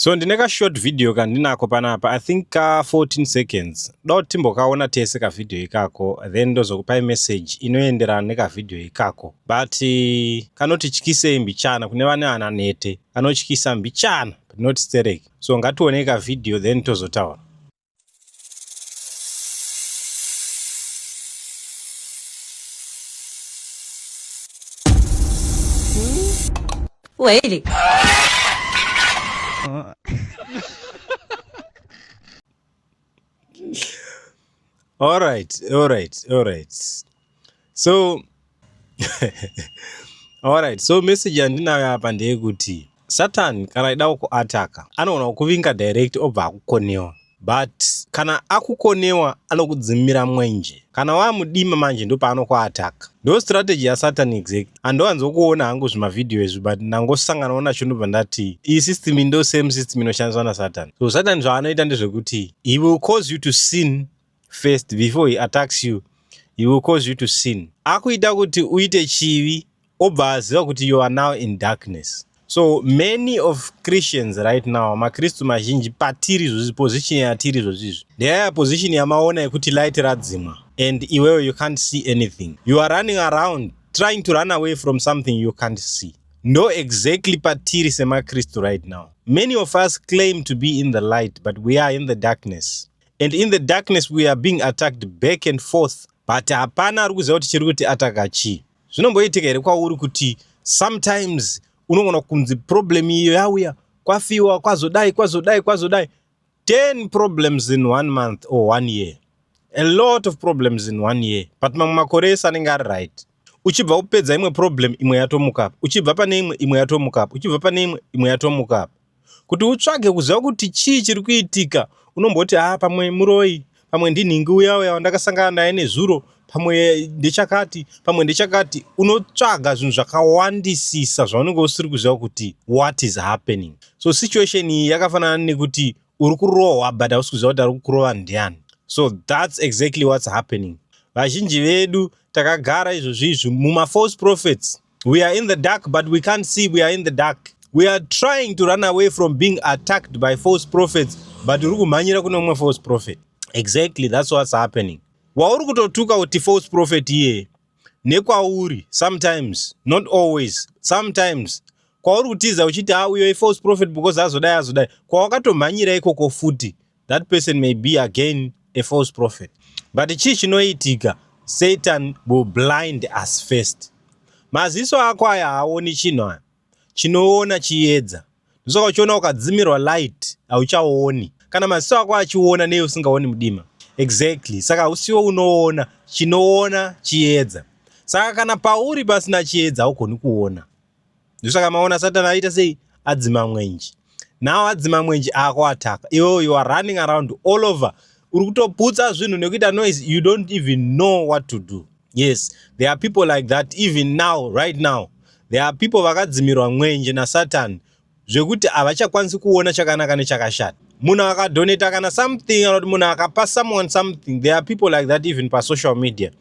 So ndine ka short video kandinako panapa, I think ka 14 seconds. Da kuti timbokaona tese ka video ikako, then ndozokupai message inoenderana neka video ikako. But kanotityisei mbichana kune vane ananete, kanotyisa mbichana but not stereki. So ngationei ka video then tozotaura. ويلي. All right, all right, all right. So all right, so message yandinayo apa ndeyekuti Satan kana aida kukuataka anoona kukuvinga direct obva akukonewa, but kana akukonewa anokudzimira mwenje. Kana wamudima manje ndopaanokuataka. Ndo strategy yaSatan exact. Handowanzokuona hangu zvimavhidhiyo izvi, but ndangosanganawo nacho ndobva ndati iyi system ndo same system inoshandiswa naSatan. So Satan zvaanoita ndezvekuti he will cause you to sin first before he attacks you. He will cause you to sin, akuita kuti uite chivi, obva aziva kuti you are now in darkness. So many of Christians right now, maKristu mazhinji patiri izvozvi, position yatiri izvozvizvi ndeyaya position yamaona yekuti light radzimwa and iwewe you can't see anything. You are running around trying to run away from something you can't see. Ndo exactly patiri semaKristu right now. Many of us claim to be in the light, but we are in the darkness, and in the darkness we are being attacked back and forth, but hapana ari kuziva kuti chiri kuti ataka chii. Zvinomboitika here kwauri kuti sometimes unogona kunzi problem iyo yauya, kwafiwa, kwazodai, kwazodai, kwazodai, 10 problems in one month or one year, a lot of problems in one year, but mamwe makore ese anenge ari right? Uchibva kupedza imwe problem, imwe yatomuka apa. Uchibva pane imwe, imwe yatomuka apa. Uchibva pane imwe, imwe yatomuka apa. Kuti utsvage kuziva kuti chii chiri kuitika, unomboti, "Ha, pamwe muroi, pamwe ndinhingi uya uya wandakasangana naye nezuro, pamwe ndechakati, pamwe ndechakati." Unotsvaga zvinhu zvakawandisisa zvaunenge usiri kuziva kuti what is happening. So situation iyi yakafanana nekuti uri kurohwa but hausi kuziva kuti ari kukurova ndiani. So that's exactly what's happening. Vazhinji vedu takagara izvozvizvi mumafalse prophets. We are in the dark, but we can't see we are in the dark. We are trying to run away from being attacked by false prophets, but uri kumhanyira kune umwe false prophet. Exactly, that's what's happening. Wauri kutotuka kuti false prophet iye nekwauri sometimes, not always, sometimes kwauri kutiza uchiti, "Ha, uyo ifalse prophet because azodai, azodai," kwawakatomhanyira ikoko futi, that person may be again a false prophet. But chii chinoitika? Satan will blind us first. Maziso ako aya haaoni chinhu aya, chinoona chiedza. Ndosaka uchiona ukadzimirwa light hauchaoni. Kana maziso ako achiona, nei usingaoni mudima? Exactly. Saka hausiwo unoona, chinoona chiedza. Saka kana pauri pasina chiedza, haugoni kuona. Ndosaka maona Satani aita sei? Adzima mwenje. Now adzima mwenje, akuataka iwewe. You are running around all over, uri kutoputsa zvinhu nekuita noise. You don't even know what to do. Yes, there are people like that even now. Right now there are people vakadzimirwa mwenje naSatani zvekuti havachakwanisi kuona chakanaka nechakashata. Munhu akadonata kana something, kana kuti munhu akapa someone something, there are people like that even pasocial media,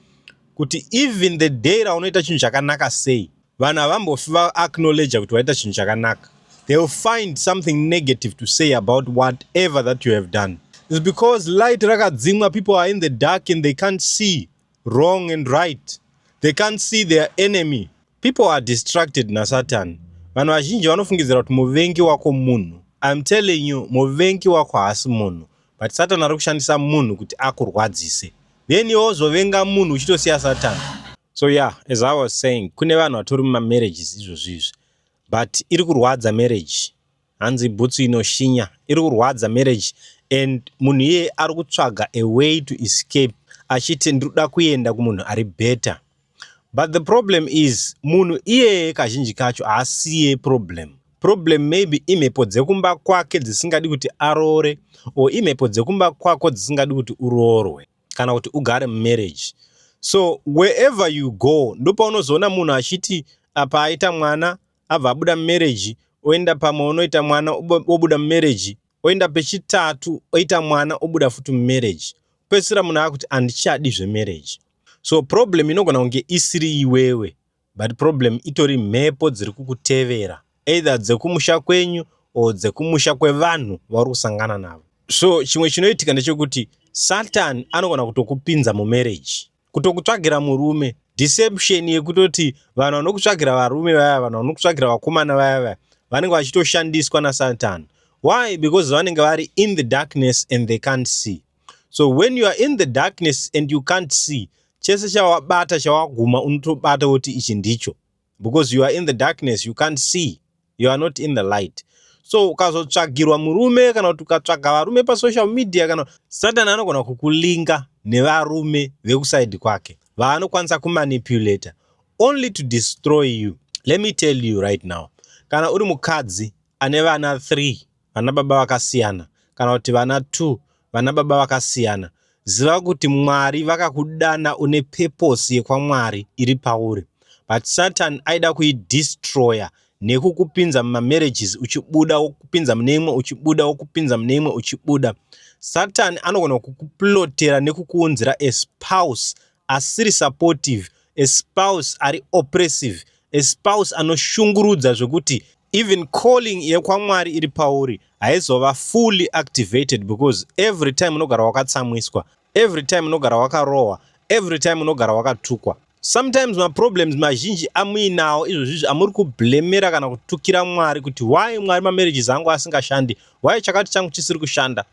kuti even the day raunoita chinhu chakanaka sei, vanhu havambofi vaacknowledge kuti waita chinhu chakanaka. They will find something negative to say about whatever that you have done. It's because light rakadzimwa. People are in the dark and they can't see wrong and right. They can't see their enemy. People are distracted naSatan. Vanhu vazhinji vanofungidzira kuti muvengi wako munhu. I'm telling you, muvengi wako haasi munhu, but Satan ari kushandisa munhu kuti akurwadzise. Then iwe wozovenga munhu uchitosiya Satan. So yeah, as I was saying, kune vanhu vatori mumamarriages izvozvizvi, but iri kurwadza marriage. Hanzi bhutsu inoshinya, iri kurwadza marriage, and munhu iyeye ari kutsvaga a way to escape, achiti, "Ndiri kuenda kumunhu ari better." But the problem is, munhu iyeye kazhinji kacho haasiye problem. Problem maybe imhepo dzekumba kwake dzisingadi kuti aroore, or imhepo dzekumba kwako dzisingadi kuti uroorwe kana kuti ugare mumarriage. So wherever you go, ndopaunozoona munhu achiti apa aita mwana, abva abuda mumarriage, oenda pamwe, unoita mwana, obuda mumarriage, oenda pechitatu, oita mwana, obuda futi mumarriage. Pedzisira munhu akuti, "Handichadi zvemarriage." So problem inogona kunge isiri iwewe, but problem itori mhepo dziri kukutevera, either dzekumusha kwenyu or dzekumusha kwevanhu vauri kusangana navo. So chimwe chinoitika ndechekuti Satan anogona kutokupinza mumarriage, kutokutsvagira murume. Deception yekutoti vanhu vanokutsvagira varume vaya, vanhu vanokutsvagira vakomana vaya vaya, vanenge vachitoshandiswa naSatan. Why? Because vanenge vari in the darkness and they can't see. So when you are in the darkness and you can't see, chese chawabata, chawaguma, unotobata kuti ichi ndicho, because you are in the darkness, you can't see, you are not in the light. So ukazotsvagirwa murume kana kuti ukatsvaga varume pasocial media, kana Satan anogona kukulinka nevarume vekuside kwake vaanokwanisa kumanipulata only to destroy you. Let me tell you right now, kana uri mukadzi ane vana 3, vana baba vakasiyana, kana kuti vana 2, vana baba vakasiyana, ziva kuti Mwari vakakudana, une purpose yekwaMwari iri pauri, but Satan aida kuidestroya nekukupinza mumamarriages, uchibuda, wokupinza mune imwe, uchibuda, wokupinza mune imwe, uchibuda. Satan anogona kukuplotera nekukuunzira a spouse asiri supportive, a spouse ari oppressive, a spouse anoshungurudza, zvekuti even calling yekwaMwari iri pauri haizova fully activated, because every time unogara wakatsamwiswa, every time unogara wakarohwa, every time unogara wakatukwa. Sometimes maproblems mazhinji amuinawo izvozvizvi amuri kublemera kana kutukira Mwari kuti why Mwari mamarriages angu asingashandi, why chakati changu chisiri kushanda,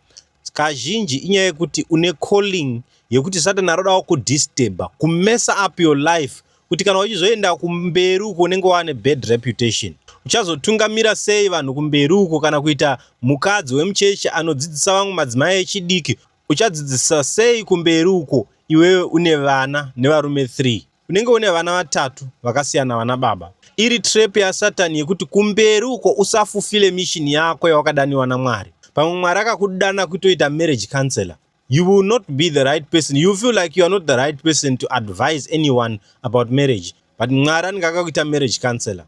kazhinji inyaya yekuti une calling yekuti Satan arodawo kudisturba, kumessa up your life, kuti kana uchizoenda kumberi uko unenge wane bad reputation. Uchazotungamira sei vanhu kumberi uko? Kana kuita mukadzi wemuchechi anodzidzisa vamwe madzimai echidiki, uchadzidzisa sei kumberi uko iwewe une vana nevarume 3, unenge une vana vatatu vakasiyana vana baba? Iri trap yaSatani yekuti kumberi uko usafulfille mission yako yawakadaniwa naMwari. Pamwe Mwari akakudana kutoita marriage counselor. You will not be the right person. You feel like you are not the right person to advise anyone about marriage, but Mwari anenge akakuita marriage counselor.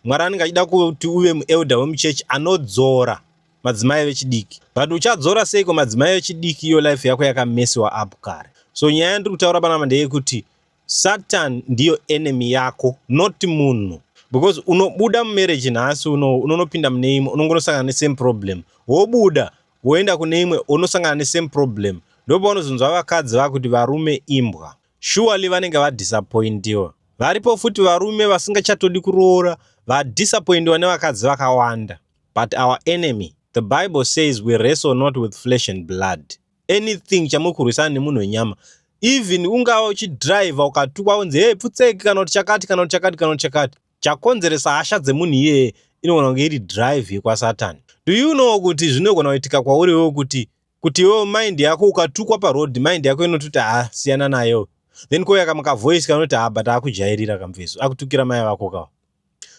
Mwari anenge achida kuti uve muelder wemuchechi anodzora madzimai vechidiki, but uchadzora seiko madzimai vechidiki iyo life yako yakamesiwa up kare? So nyaya yandiri kutaura panapa ndeyekuti Satan ndiyo enemy yako, not munhu, because unobuda mumarriage nhasi uno, unonopinda mune imwe, unongonosangana nesame problem, wobuda, woenda kune imwe, unosangana nesame problem. Ndopaunozonzwa vakadzi vakuti varume imbwa. Surely vanenge vadisappointiwa. Varipo futi varume vasingachatodi kuroora, vadisappointiwa nevakadzi vakawanda. But our enemy, the Bible says we wrestle not with flesh and blood. Anything chamuri kurwisana nemunhu wenyama, even ungava uchidhiraivha, ukatukwa unzi, "Hey, pfutseki," kana kuti chakati, kana kuti chakati, kana kuti chakati, chakonzeresa hasha dzemunhu iyeye inogona kunge iri drive yekwaSatani. Do you know kuti zvinogona kuitika kwauriwo kuti iwewo mind yako, ukatukwa paroad, mind yako inototi, "Ha, siyana nayo"? Then kouya kamwe kavoice kanoti, "Ha, but akujairira kamufeso, akutukira mai vako kawa."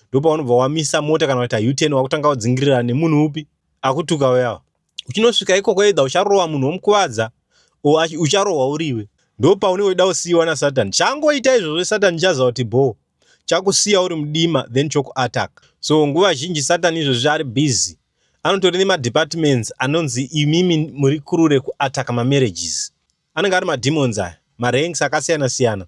Ndopaunobva wamisa mota kana kuita U-turn, wakutanga kudzingirira nemunhu upi akutuka uyawa. Uchinosvika ikoko, either ucharohwa munhu womukuvadza or ucharohwa uriwe. Ndopaunenge uchida kusiyiwa naSatani. Changoita izvozvo, Satani chaziva kuti bo chakusiya uri mudima, then chokuattack. So nguva zhinji Satani izvozvi ari busy, anotori nemadepartments anonzi, "Imimi muri crew rekuattacka mamarriages." Anenge ari mademons aya, maranks akasiyana siyana.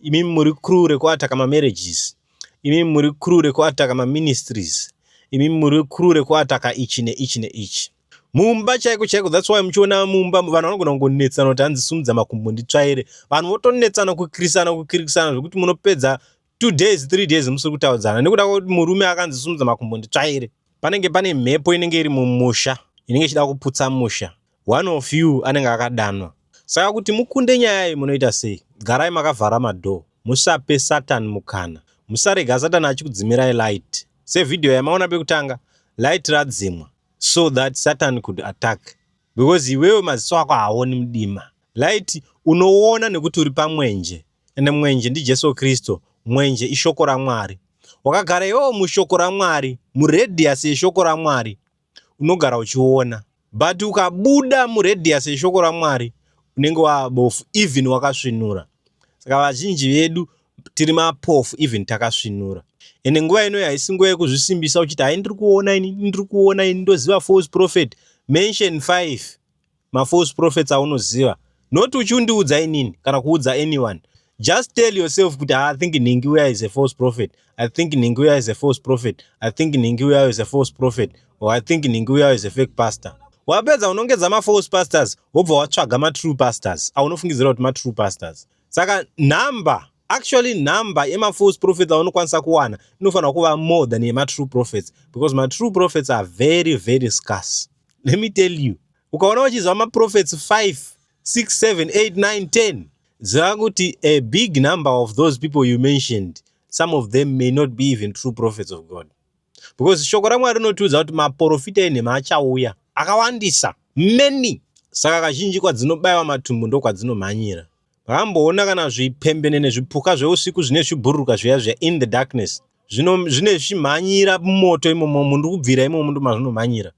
"Imimi muri crew rekuattacka mamarriages, imimi muri crew rekuattacka maministries, imimi muri crew rekuattacka ichi neichi neichi." Mumba chaiko chaiko, that's why muchiona mumba vanhu vanogona kungonetsana kuti, "Hanzi sumudza makumbo nditsvaire." Vanhu votonetsana, kukirisana, kukirikisana, zvekuti munopedza 2 days, 3 days musiri kutaudzana nekuda kwekuti murume akanzi, "Sumudza makumbo nditsvaire." Panenge pane mhepo inenge iri mumusha inenge ichida kuputsa musha. One of you anenge akadanwa. Saka kuti mukunde nyaya iyi munoita sei? Garai makavhara madoor, musape Satani mukana, musarega Satani achikudzimirai light. Sevhidhiyo yamaona pekutanga, light radzimwa so that Satan could attack, because iwewe maziso ako haaoni mudima. Light unoona nekuti uri pamwenje, ende mwenje ndiJesu Kristu. Mwenje ishoko raMwari. Wakagara iwewo mushoko raMwari, muradius yeshoko raMwari, unogara uchiona, but ukabuda muradius yeshoko raMwari unenge wabofu even wakasvinura. Saka vazhinji vedu tiri mapofu even takasvinura. Ende nguva inoyi haisi nguva yekuzvisimbisa uchiti, "Hai, ndiri kuona ini, ndiri kuona ini, ndoziva false prophet." Mention 5 mafalse prophets aunoziva, not uchiundiudza inini kana kuudza anyone. Just tell yourself kuti, "I think nhingi uya is a false prophet. I think nhingi uya is a false prophet. I think nhingi uya is a false prophet." Or I think nhingi uya is a fake pastor. Wapedza unongedza mafalse pastors, wobva watsvaga matrue pastors aunofungidzira kuti matrue pastors. Saka number, actually number yemafalse prophets aunokwanisa kuwana inofanira kuva more than yematrue prophets, because matrue prophets are very, very scarce. Let me tell you, ukaona uchiziva maprophets 5, 6, 7, 8, 9, 10, ziva kuti a big number of those people you mentioned, some of them may not be even true prophets of God, because shoko raMwari rinotiudza kuti maprofita enhema achauya akawandisa, many. Saka kazhinji kwadzinobayiwa matumbu ndokwadzinomhanyira. Vakamboona kana zvipembenene, zvipuka zveusiku zvine zvibhururuka zviya zviya in the darkness, zvine zvichimhanyira mumoto imomo, mundu kubvira imomo ndo mazvinomhanyira,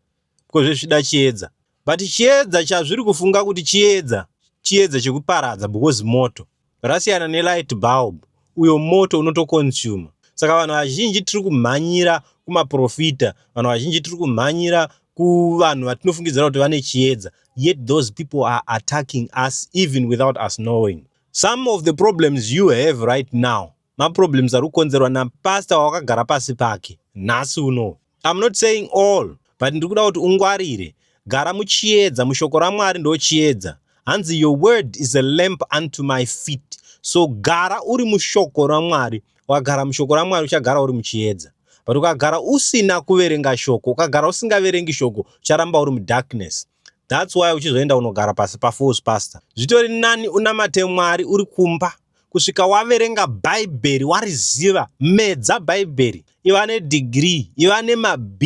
because zvichida chiedza. But chiedza chazviri kufunga kuti chiedza, chiedza chekuparadza, because moto rasiyana nelight bulb. Uyo moto unotoconsuma. Saka vanhu vazhinji tiri kumhanyira kumaprofita, vanhu vazhinji tiri kumhanyira kuvanhu vatinofungidzira kuti vane chiedza, yet those people are attacking us even without us knowing. Some of the problems you have right now, maproblems ari kukonzerwa napasta wawakagara pasi pake nhasi uno. I'm not saying all, but ndiri kuda kuti ungwarire. Gara muchiedza, mushoko raMwari ndo chiedza. Hanzi, "Your word is a lamp unto my feet." So gara uri mushoko raMwari. Ukagara mushoko raMwari, uchagara uri muchiedza. But ukagara usina kuverenga shoko, ukagara usingaverengi shoko, ucharamba uri mudarkness. That's why uchizoenda unogara pasi pafalse pastor. Zvitori nani unamate Mwari uri kumba kusvika waverenga Bhaibheri, wariziva. Medza Bhaibheri, iva nedegree, iva nemaB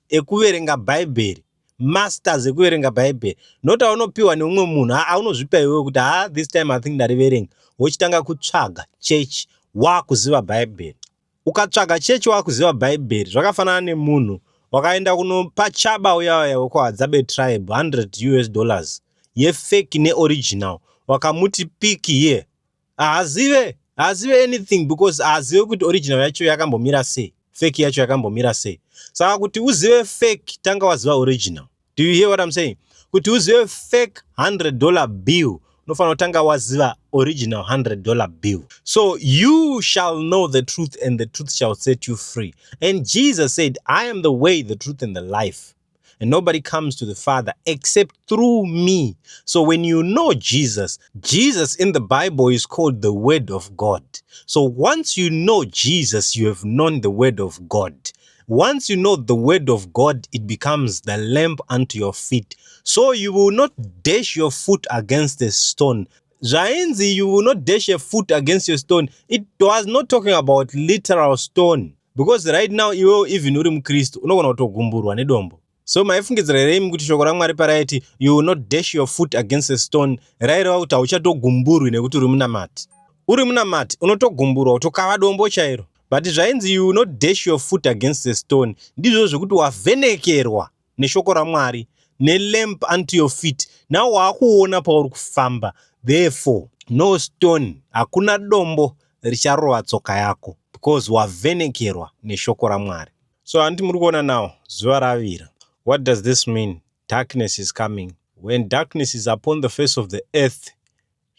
ekuverenga Bhaibheri, masters ekuverenga Bhaibheri, not aunopiwa neumwe munhu. Aunozvipa iwewe kuti, "Ha, this time I think ndariverenga." Wochitanga kutsvaga chechi waakuziva Bhaibheri. Ukatsvaga chechi waakuziva Bhaibheri, zvakafanana nemunhu wakaenda kunopa chaba uya uya wekuHadzabe tribe $100 US yefake neoriginal, wakamuti, "Pick here." Haazive anything, because haazive kuti original yacho yakambomira sei, fake yacho yakambomira sei. Saka kuti uzive fake, tanga waziva original. Do you hear what I'm saying? Kuti uzive fake $100 bill, unofanira kutanga waziva original $100 bill. So you shall know the truth and the truth shall set you free. And Jesus said, "I am the way, the truth and the life, and nobody comes to the Father except through me." So when you know Jesus, Jesus in the Bible is called the Word of God. So once you know Jesus, you have known the Word of God. Once you know the Word of God, it becomes the lamp unto your feet. So you will not dash your foot against a stone. Zvainzi you will not dash a foot against your stone, it was not talking about literal stone, because right now iwewo, even uri muKristu, unogona kutogumburwa nedombo. So maifungidzira here kuti shoko raMwari paraiti, "You will not dash your foot against a stone," raireva kuti hauchatogumburwi nekuti uri munamati? Uri munamati unotogumburwa, kutokava dombo chairo. But zvainzi, "You will not dash your foot against a stone," ndizvo zvekuti wavhenekerwa neshoko raMwari, nelamp unto your feet. Now waakuona pauri kufamba. Therefore no stone, hakuna dombo richarova tsoka yako, because wavhenekerwa neshoko raMwari. So handiti muri kuona now zuva ravira? What does this mean? Darkness is coming. When darkness is upon the face of the earth,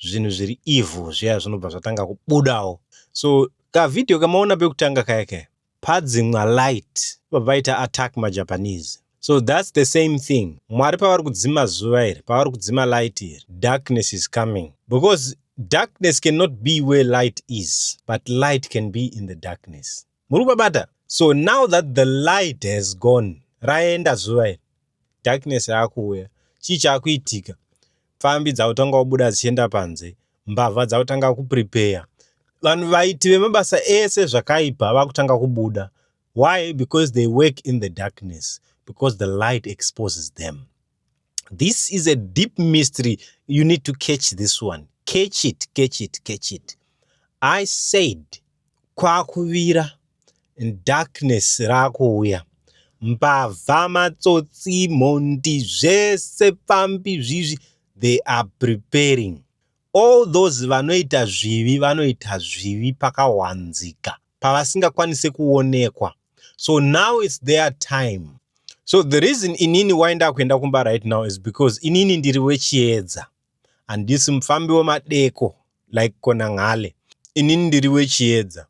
zvinhu zviri evil zviya zvinobva zvatanga kubudawo. So kavhidhiyo kamaona pekutanga kaya kaya, padzimwa light, bva vaita attack maJapanese. So that's the same thing. Mwari pavari kudzima zuva iri, pavari kudzima light iri, darkness is coming, because darkness cannot be where light is, but light can be in the darkness. Muri kubabata? So now that the light has gone, raenda zuva iri, darkness yaakuuya. Chii chaakuitika? Pfambi dzakutanga kubuda dzichienda panze, mbavha dzakutanga kuprepare, vanhu vaiti vemabasa ese zvakaipa vakutanga kubuda. Why? Because they work in the darkness, because the light exposes them. This is a deep mystery. You need to catch this one. Catch it, catch it, catch it. I said kwakuvira, darkness rakuuya, mbavha, matsotsi, mhondi, zvese, pfambi, zvizvi, they are preparing. All those vanoita zvivi, vanoita zvivi pakahwanzika pavasingakwanisi kuonekwa. So now it's their time. So the reason inini waenda kuenda kumba right now is because inini ndiri wechiedza, handisi mufambi wemadeko like Konangale. Inini ndiri wechiedza.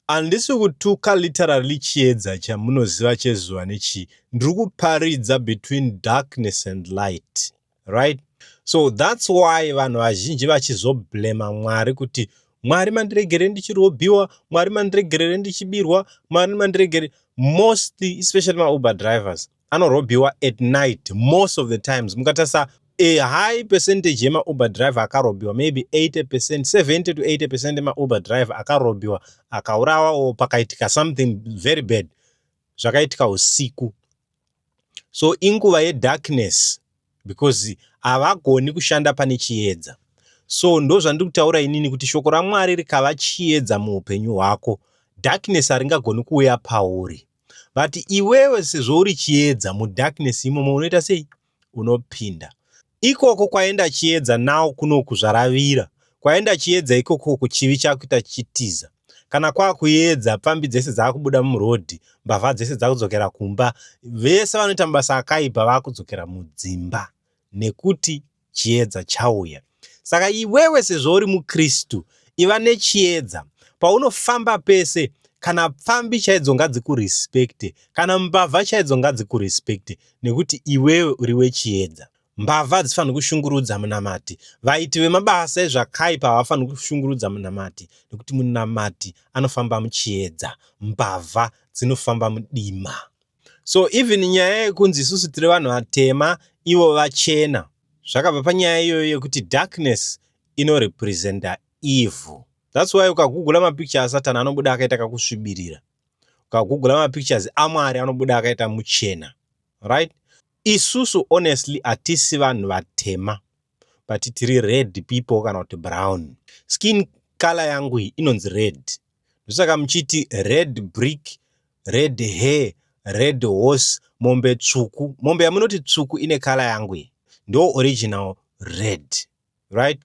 Handisi kutuka literally chiedza chamunoziva chezuva nechii. Ndiri kuparidza between darkness and light. Right? So that's why vanhu vazhinji vachizoblema Mwari kuti Mwari mandiregerere ndichirobhiwa, Mwari mandiregerere ndichibirwa, Mwari mandiregerere. Mostly, especially maUber drivers, anorobhiwa at night most of the times. Mukatarisa a high percentage yemaUber driver akarobhiwa, maybe 80%, 70 to 80% emaUber driver akarobhiwa, akaurawa or pakaitika something very bad, zvakaitika usiku. So inguva yedarkness because havagoni kushanda pane chiedza. So ndo zvandiri kutaura inini kuti shoko raMwari rikava chiedza muupenyu hwako, darkness haringagoni kuuya pauri. But iwewe sezvo uri chiedza, mudarkness imomo unoita sei? Unopinda. Ikoko kwaenda chiedza now kunoku zvaravira. Kwaenda chiedza ikokoko chivi chakuita chichitiza. Kana kwakuedza, pfambi dzese dzakubuda murodhi, mbavha dzese dzakudzokera kumba, vese vanoita mabasa akaipa vakudzokera mudzimba nekuti chiedza chauya. Saka iwewe sezvo uri muKristu, iva nechiedza. Paunofamba pese, kana pfambi chaidzo ngadzikurespekte, kana mbavha chaidzo ngadzikurespekte nekuti iwewe uri wechiedza. Mbavha hadzifaniri kushungurudza munamati. Vaiti vemabasa ezvakaipa havafaniri kushungurudza munamati nekuti munamati anofamba muchiedza. Mbavha dzinofamba mudima. So even nyaya yekunzi isusu tiri vanhu vatema ivo vachena zvakabva panyaya iyoyo yekuti darkness inorepresenta evil. That's why ukagugula mapicture aSatan anobuda akaita kakusvibirira. Ukagugula mapictures aMwari anobuda akaita muchena. Right? Isusu honestly hatisi vanhu vatema, but tiri red people kana kuti brown. Skin color yangu iyi inonzi red. Ndosaka muchiti red brick, red hair, red horse, mombe tsvuku. Mombe yamunoti tsvuku ine color yangu iyi. Ndo original red. Right?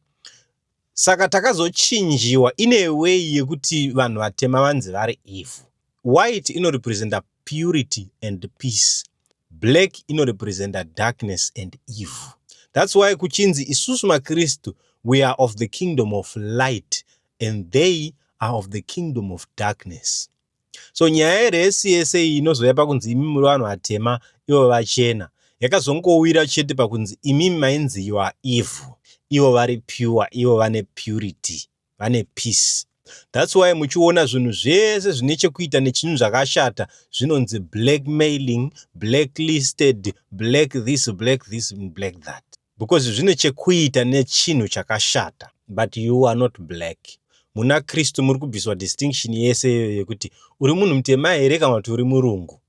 Saka takazochinjiwa in a way yekuti vanhu vatema vanzi vari evil. White inorepresenta purity and peace. Black inorepresenta darkness and evil. That's why kuchinzi isusu maKristu, we are of the kingdom of light and they are of the kingdom of darkness. So nyaya yerace yese iyi inozouya pakunzi imi muri vanhu vatema ivo vachena yakazongowira chete pakunzi imimi mainzi you are evil, ivo vari pure, ivo vane purity, vane peace. That's why muchiona zvinhu zvese zvine chekuita nechinhu zvakashata zvinonzi blackmailing, blacklisted, black this, black this, black that, because zvine chekuita nechinhu chakashata. But you are not black. Muna Kristu muri kubviswa distinction yese iyoyo yekuti uri munhu mutema here kana kuti uri murungu.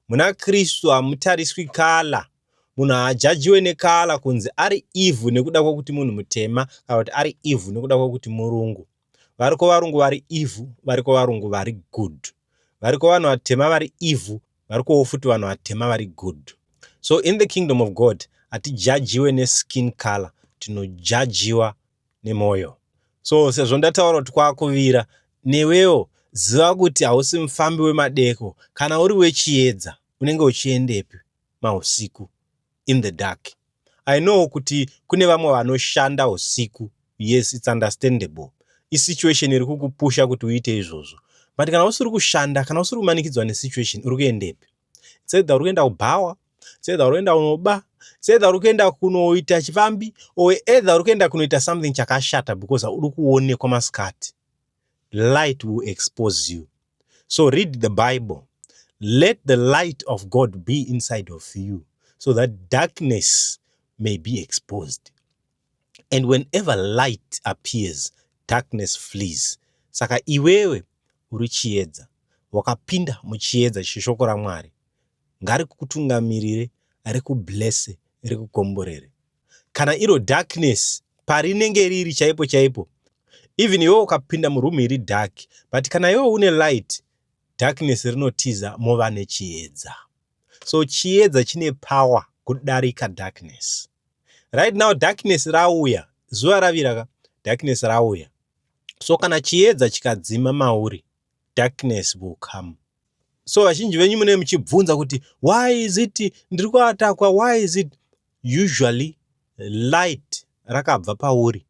Muna Kristu hamutariswi colour. Munhu haajajiwe necolour kunzi ari evil nekuda kwekuti munhu mutema kana kuti ari evil nekuda kwekuti murungu. Variko varungu vari evil, variko varungu vari good. Variko vanhu vatema vari evil, varikowo futi vanhu vatema vari good. So in the kingdom of God hatijajiwe neskin color, tinojajiwa nemwoyo. So sezvo ndataura kuti kwakuvira, newewo ziva kuti hausi mufambi wemadeko. Kana uri wechiedza, unenge uchiendepi mausiku in the dark? I know kuti kune vamwe vanoshanda usiku. Yes, it's understandable, isituation iri kukupusha kuti uite izvozvo. But kana usiri kushanda, kana usiri kumanikidzwa nesituation, uri kuendepi? It's either uri kuenda kubhawa, it's either uri kuenda kunoba, it's either uri kuenda kunoita chifambi, or either uri kuenda kunoita something chakashata because uri kuonekwa masikati. Light will expose you. So read the Bible. Let the light of God be inside of you so that darkness may be exposed. And whenever light appears, darkness flees. Saka iwewe uri chiedza, wakapinda muchiedza cheshoko raMwari, ngarikukutungamirire, rikublese, rikukomborere. Kana iro darkness parinenge riri chaipo chaipo, even iwewe ukapinda muroom iri dark, but kana iwewe une light, darkness rinotiza, mova nechiedza. So chiedza chine power kudarika darkness. Right now darkness rauya, zuva ravira ka, darkness rauya. So kana chiedza chikadzima mauri, darkness will come. So vazhinji venyu mune muchibvunza kuti why is it ndiri kuatakwa, why is it? Usually light rakabva pauri,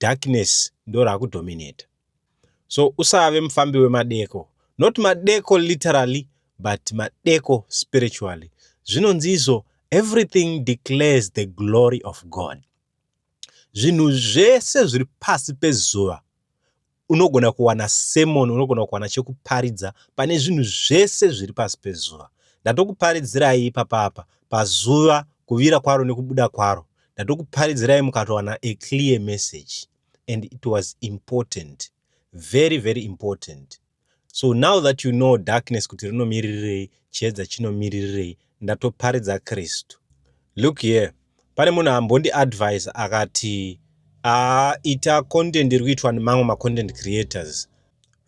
darkness ndo raakudominata. So usave mufambi wemadeko. Not madeko literally, but madeko spiritually. Zvinonzi izvo, everything declares the glory of God. Zvinhu zvese zviri pasi pezuva, unogona kuwana sermon, unogona kuwana chekuparidza pane zvinhu zvese zviri pasi pezuva. Ndatokuparidzirai ipapapa pazuva, kuvira kwaro nekubuda kwaro. Ndatokuparidzirai mukatowana a clear message, and it was important, very, very important. So now that you know darkness kuti rinomirirei, chiedza chinomirirei, ndatoparidza Kristu. Look here, pane munhu ambondiadvise akati, "Aa, ita content iri kuitwa nemamwe macontent creators.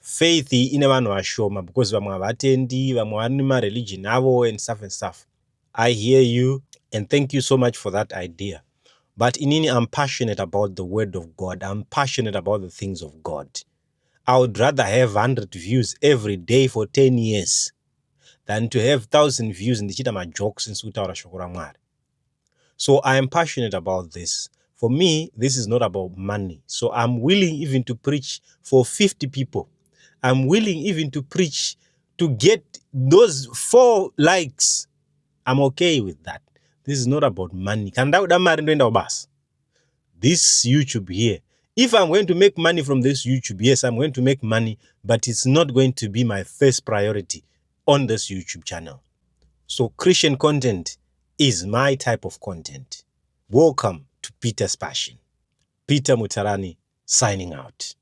Faith ine vanhu vashoma because vamwe havatendi, vamwe vari nemareligion avo and stuff and stuff." I hear you and thank you so much for that idea, but inini I'm passionate about the word of God. I'm passionate about the things of God. I would rather have 100 views every day for 10 years than to have 1000 views ndichiita majokes ndisi shoko raMwari. So I am passionate about this. For me, this is not about money. So I'm willing even to preach for 50 people. I'm willing even to preach to get those four likes. I'm okay with that. This is not about money. Kana ndakuda mari, ndoenda kubasa. This YouTube here, if I'm going to make money from this YouTube, yes, I'm going to make money, but it's not going to be my first priority on this YouTube channel. So Christian content is my type of content. Welcome to Peter's Passion. Peter Mutarani signing out.